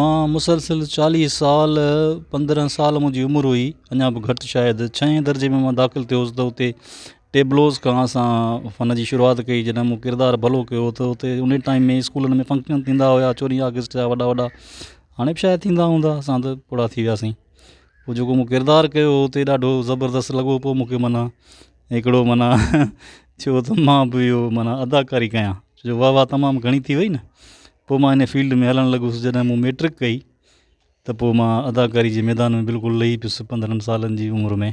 مان مسلسل چاليهه سال پندرهن سال منهنجي عمر هئي اڃا به گهٽ شايد ڇهين درجي ۾ مان داخل ٿيو هوس ته اتي ٽيبلوز کان اسان فن جي شروعات ڪئي جڏهن مون ڪردار ڀلو ڪيو ته اتي ان ٽائيم ۾ اسڪولن ۾ فنڪشن ٿيندا هيا چوڏهين آگسٽ جا وڏا وڏا هاڻي به شايد ٿيندا هوندا اسان ته پوڙها ٿي وياسين پوء جيڪو مون ڪردار ڪيو اتي ڏاڍو زبردست لڳو پوء مونکي معنيٰ هڪڙو معنيٰ ٿيو ته مان به اهو معنيٰ اداڪاري ڪيان ڇو جو واهه واهه تمام گهڻي ٿي وئي نه پوء مان ان فيلڊ ۾ هلڻ لڳس جڏهن مون ميٽرڪ ڪئي ته پوء مان اداڪاري جي ميدان ۾ بلڪل لهي پيس پندرهن سالن جي عمر ۾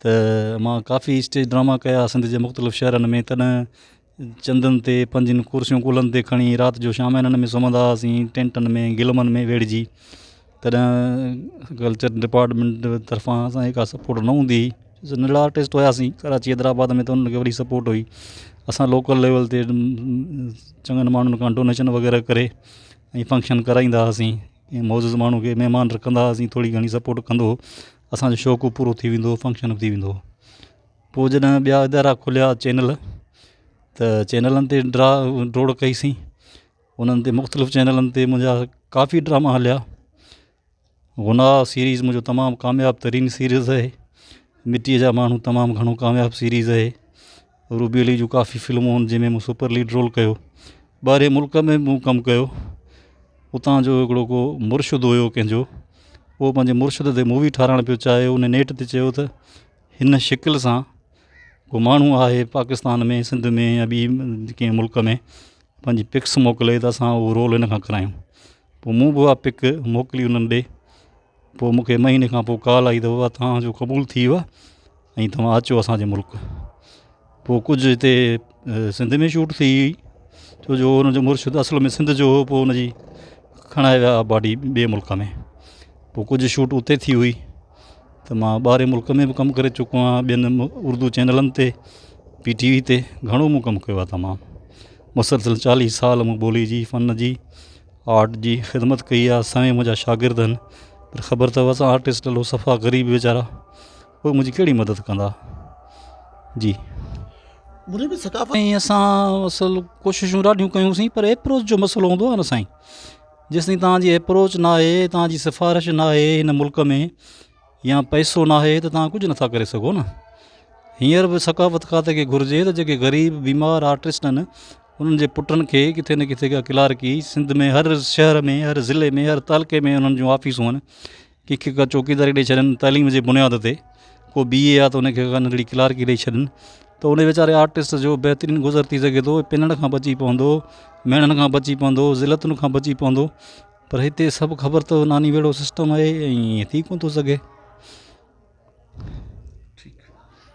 ته مان ڪافي اسٽيج ڊراما ڪيا سنڌ جي مختلف شهرن ۾ تڏهن چندن تي پنهنجين ڪرسيون ڪلهن تي کڻي رات جو شاميانن ۾ سمهندا هئاسين ٽينٽن ۾ گلمن ۾ ويڙهجي تڏهن ڪلچر ڊپارٽمينٽ طرفان اسان کي ڪا سپورٽ نه هوندي هئي ننڍڙا آرٽسٽ هياسين ڪراچي حيدرآباد ۾ ته انهن کي وڏي سپورٽ هئي اسان لوڪل ليول تي چڱن ماڻهن کان ڊونيشن وغيره ڪري ۽ فنڪشن ڪرائيندا هئاسين ۽ معزز ماڻهو کي مهمان رکندا هئاسين ٿوري گهڻي سپورٽ ڪندو هو اسانجو شوق به پورو ٿي ويندو هو فنڪشن به ٿي ويندو هو پوء جڏهن ٻيا ادارا کليا چينل ته چينلن تي ڊرا ڊوڙ ڪئيسين انهن تي مختلف چينلن تي منهنجا ڪافي ڊراما هليا گناهه سيريز منهنجو تمام ڪامياب ترين سيريز آهي مٽيء جا ماڻهو تمام گهڻو ڪامياب سيريز آهي روبي علي جون ڪافي فلمون آهن جنهن ۾ مون سپر ليڊ رول ڪيو ٻاهرين ملڪ ۾ مون ڪم ڪيو اتان جو هڪڙو ڪو مرشد هيو ڪنهن جو اهو پنهنجي مرشد تي مووي ٺاراهڻ پيو چاهي ان نيٽ تي چيو ته هن شڪل سان ڪو ماڻهو آهي پاڪستان ۾ سنڌ ۾ يا ٻي ڪنهن ملڪ ۾ پنهنجي پڪس موڪلي ته اسان اهو رول هن کان ڪرايون پوء مون به اها پڪ موڪلي انهن ڏي پوء مون کي مهيني کان پوء ڪال آئي ته بابا توهان جو قبول ٿي ويو آهي ۽ توهان اچو اسانجي ملڪ پوء ڪجهه هتي سنڌ ۾ شوٽ ٿي هئي ڇو جو ان جو مرشد اصل ۾ سنڌ جو هو پوء ان جي کڻائي ويا باڊي ٻئي ملڪ ۾ پوء ڪجهه شوٽ اتي ٿي هئي ته مان ٻاهرين ملڪ ۾ به ڪم ڪري چڪو آهيان ٻين اردو چينلن تي پي ٽي وي تي گهڻو مون ڪم ڪيو آهي تمام مسلسل چاليهه سال مون ٻولي جي فن جي آرٽ جي خدمت ڪئي آهي سوين منهنجا شاگرد آهن پر خبر اٿو اسان آرٽسٽ لو صفا غريب ويچارا اهي منهنجي ڪهڙي مدد ڪندا جي ۽ اسان اصل ڪوششون ڏاڍيون ڪيونسين پر ايپروچ جو مسئلو هوندو آهي نه سائين جيستائين توهان جي ايپروچ نه آهي توهان جي سفارش نه آهي هن ملڪ ۾ يا پئسو نه آهي ته توهان ڪجهه نٿا ڪري سگهو نه هينئر به ثقافت کاتي کي گهرجي ته جيڪي غريب بيمار آرٽسٽ آهن انهن جي پٽن کي ڪٿي نه ڪٿي ڪا ڪلارڪي سنڌ ۾ هر شهر ۾ هر ضلعي ۾ هر تعلقي ۾ انهن جون آفيسون آهن ڪنهن کي ڪا چوڪيداري ڏئي ڇڏن تعليم جي بنياد تي ڪو بي اي آهي ته ان کي ڪا ننڍڙي ڪلارڪي ڏئي ڇڏن ته ان ويچاري آرٽسٽ جو بهترين گذر ٿي سگهي ٿو پنڻ کان بچي پوندو ميڻن کان بچي پوندو ذلتن کان بچي پوندو پر هتي سڀ خبر اٿو ناني ويڙهو سسٽم آهي ۽ ائين ٿي ڪونه ٿو سگهي.